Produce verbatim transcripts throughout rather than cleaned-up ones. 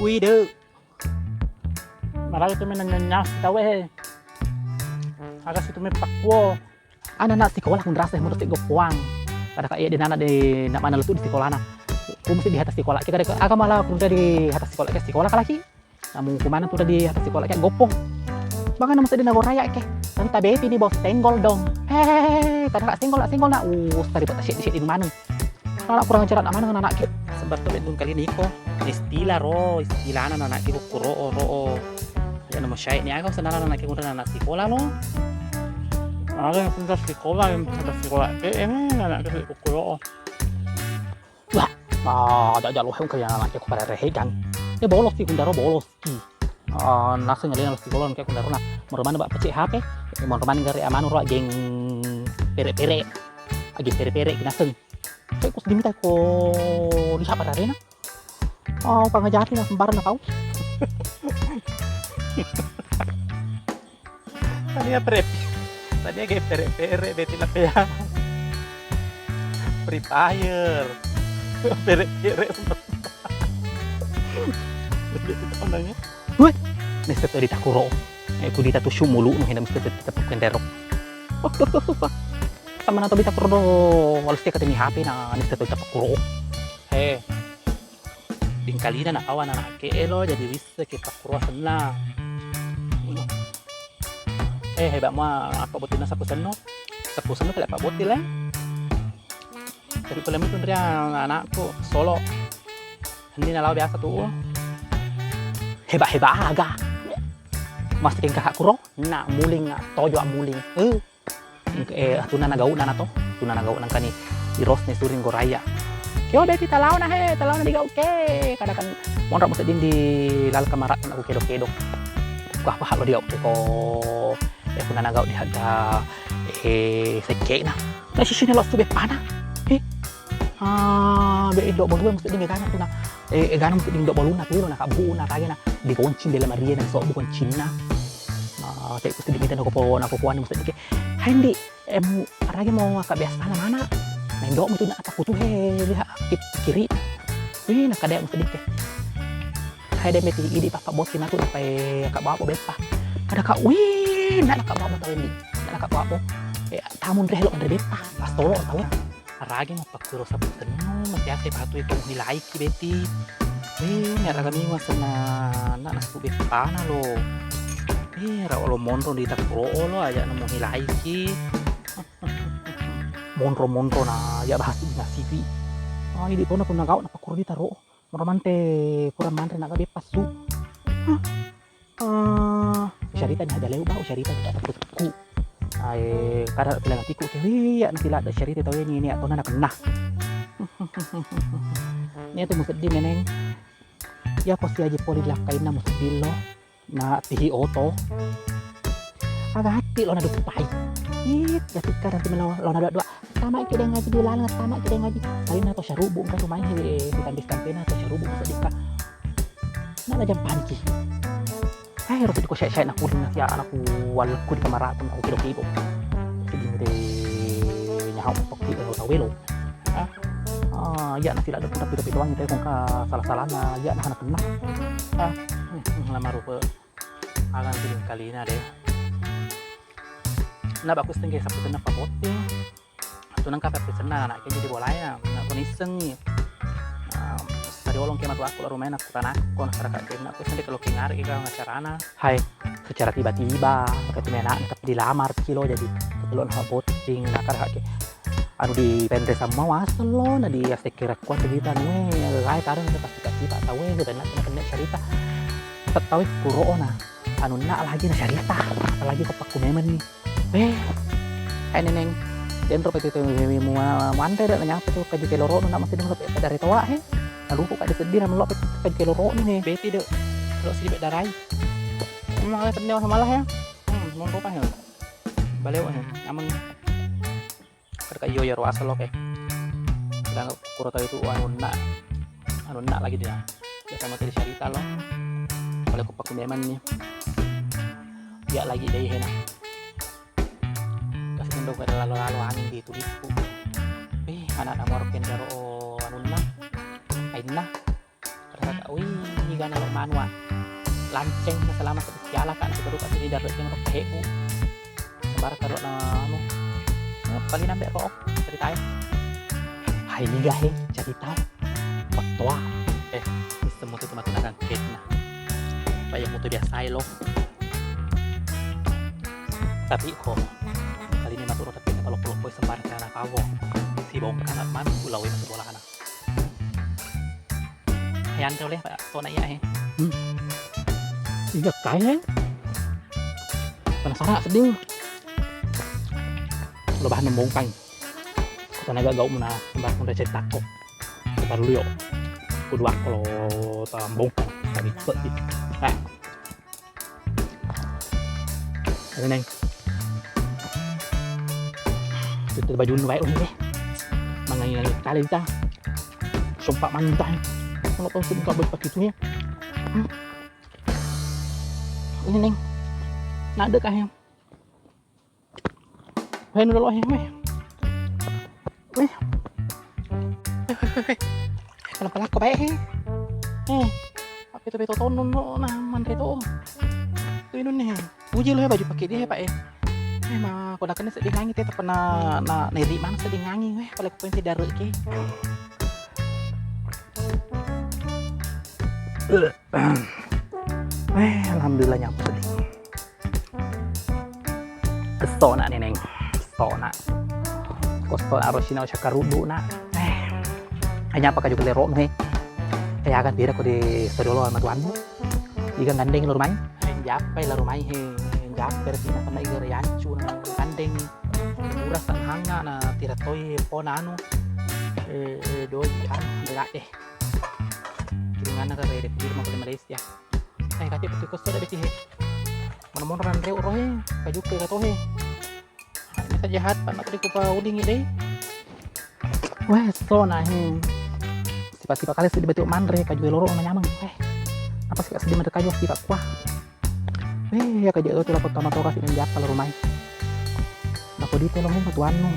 Wih, de. Maraga tu menang nyawa tau, eh. Aga situ me pakkuo. Anak-anak sikola ku nrasa mutu teggo puang. Pada ka iya de nana de nak mana letu di sikolana. Ku mesti di atas sikola. Kita de aga malah ku di atas sikola ke sikola kalaki. Namu ku mana tu di atas sikola ke gopo. Bangana mesti di nagoraya ke. Tapi tabe ini bos senggol dong. Hehehe. Kada ka senggol, senggol nak. Uh, tadi buat sik di mana. Nana kurang ajar anak mana anak ke. Sebab tu bendung kali niko. Istilah ro, istilahna anak ke kuro ro. Ya nama syai ni aga senana anak ke kurang anak sikola lo. Aga yang pintar sikola, yang pintar sikola ke, eh, anak ke kuro. Wah, ah, ada jalur yang kalian anak ke pada rehegang. Eh, bolos ki kundaro bolos ki. Ah, naseng ngalena lo sikola ke kundaro na. Merumana bak pecek H P. Eh, merumana gare amanu ro geng pere-pere. Agi pere-pere ki naseng. Cek kus dimita ko lihat pada rena. Oh, pangajari na sembarang na tau. Tania pere, tania ge pere-pere beti lapea. Free Fire. Pere-pere sembarang. Begitu namanya. Weh, neste to ditakuro. Eh, ku dita tusu mulu no hena mesti tetap kendero. Oh, tuh, tuh, tuh, tuh. Sama nato ditakuro do, walau setiap katanya H P na neste to ditakuro. Eh, dingkalina na awa anak ke lo jadi wis. Seki pakkuro senna. Eh, hebat mua apa bottina seppusenno. Seppusenno tidak apa botti le. Tapi pole itu dia anakku solo. Ini nalawa biasa tuh. Hebat-hebat aga. Mas tingkah kuro, nak muling, nak tojo muling. Eh. Eh, tuna nagau nana to, tuna nagau nangkani iros ni suring goraya. Kio beti talao na he, talao na digau ke. Kada kan monra musedding di lal kamarak aku kedo-kedo. Ku apa halo digau ke ko. Eh, tuna nagau di harga eh sekke na. Na sisi ni lo tu bepana. Eh. Ah, be indo boluna musedding gana tuna. Eh, gana musedding indo boluna tu na kabu na kage na digoncing dela maria na so bu goncingna. Ah, cek ku seddi mita nako po nako kuani musedding ke. Hendi, em, arage mau aka biasa na mana? Nendo mutu na apa kutu he liha kiri. Wih, na kada musedding ke. Hai de meti idi papa boti matu dapai aka babo beppa. Kada ka wih, na ka babo tawendi. Na ka babo. Eh, tamun reh lo andre beppa. Pas tolo tawe. Arage mau pakkuro sapu tennu, mati ase patu itu muhilaiki beti. Eh, nyaraga mi masenna nak nasu beppana lo. Eh, ra olo monro di takuro lo aja nemu hilaiki. Monro-monro na ya bahas nasipi. Ah, ini pona pun nagau na pakkuro di taro. Moro mante kurang manre naga beppa su. Hah? Ah, usyarita ni haja leu ba, usyarita ni tak takut ku. Ai, kada bilang atiku ke, wih, ya nanti lada syarita tahu ini, ini atau nana kena. Ini tuh musedding neneng. Ya pasti aja poli dilakkainna musedding lo. Na tihi oto. Aga hati lo na dupai. It, ya tikka nanti melo lo na dua-dua. Tama ki deng ngaji di laleng, tama ki deng ngaji. Lain atau syarubu engka tu main he, di tandis kampena atau syarubu musedding ka. Na la jampanki. Eh, ro ko syai-syai na kuling na sia anakku walekku di kamaraku na kido-kido. Siding de nyaho tokki lo tawelo. Ah, ah, iya na tidak ada tapi tapi doang itu kongka salah-salahna iya na anak kena. Ah, hmm, hmm, lama rupa. Alang tu kalina de. Na bagus tengge sapu tenna pabotte. Tu nengka peppesenna anak ke jadi bolaya, nak ko nissengi. Nah, tadi olong ke matu aku rumah aku tanah, ko nak karakat ke nak ko sendiri kalau kengari kita ngacarana. Hai, secara tiba-tiba, kata tu anak tapi dilamar kilo jadi lo nak botting, nak karakat ke. Anu di penre sama wasel lo, na di astekira kuat cerita nue, gai tareng pasti kasih tak tahu ya, kena kena cerita. Tak tahu kuro na. Anunna lagi na cerita, lagi ko pakku memang ni. Eh, hai neneng, denro pete te mu muante de nanyapa tu kaju keloro na masih dulu pe dari toa he. Lalu ko kaju sedih na melo pe kaju keloro ni. Beti de, lo sih pe darai. Mau ada tenda malah ya. Hmm, mau apa ya? Balik ya, ameng. Kada ka iyo iyaro asal lo ke. Sedangkan kuro tau itu anunna, anunna lagi dia. Biasa mau tadi cerita lo. Kalau ko pakku memang ni. Ya lagi deh hena. Kasih tunduk pada lalo-lalo angin di itu diku. Eh, anak nomor pendaro anunna. Ainna. Rasa, wih, Iya, nalo manua. Lanceng selama satu piala, Kak, nasi baru tak jadi dapat yang roh hebu. Sabar kalau na anu. Eh, paling nambah roh ceritae. Hai, ini gak, he, cerita. Waktu, eh, semua tuh cuma tuh dagang cake nah. Apa yang mutu biasa lo. Tapi ko kali ini matu roh tapi kalau kalau boy sembar karena kawo. Si bongkar man ulawin sekolah anak. Yanre oleh, Pak, tona iya, he. Hmm. Iya, kae, he. Penasaran sedih. Lo bahan membongkang. Kota naga gau muna, mbak muna cerita ko. Kita dulu yuk. Kudu aku lo tambongkang. Tadi peti. Eh. Ini, Neng. Itu baju nu baik, Neng. Mangai-ngai kali kita. Sompak mantah. Kalau kau sudah buat pakai itu ya. Hmm. Ini, Neng. Nada kah yang? Weh, nu dolo, eh, weh. Weh. Weh, weh, weh, weh. Kenapa lako baik, eh? Eh, apa itu beto tonun no, nah, manre to. Tu inun nih. Puji lo ya baju pakai dia, Pak, eh. Eh, ma, kau dah kena sedih ngangi, teh, tak pernah na, neri mana sedih ngangi, weh. Kalau kau yang tidak reki. Eh, alhamdulillah nyampe sedih. Esso na, Neneng. Esso na. Ko esso na, aro sina usakka rudu na. Eh. Hanya apa kaju kelero he. Eh, akan tidak ko di sodolo sama tuanmu. Iga gandeng lo rumai. Eh, japai la rumai he. Japai resina pernah iga riancu na gandeng. Murah tanahanga na tiratoi pona anu. Eh, eh, doi anu, berak deh. Kidunganna ka rede firma ko Malaysia. Eh, kati betul ko soda beti he. Mana-mana ranre uro he, kajuke ka to he. Ini saja hat, anak tadi kupa uding deh. Weh, so na he. Sipa-sipa kali sedih betul manre, kaju loro manyameng. Eh, apa sih sedih manre kaju, sipa kuah. Eh, ya kaja tu lapor tama to kasih menjapa rumai. Nako di tolong matuannu.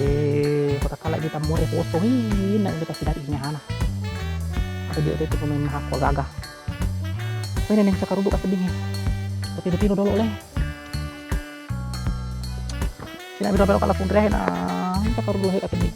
Eh, kota kala kita more foto, hina kita tidak ini hana. Apa dia itu pemain mahal kok gagah. Apa ini yang cakar duduk sedih. Tapi betul dulu leh. Sina biro biro kala pun reh na, cakar dulu he sedih.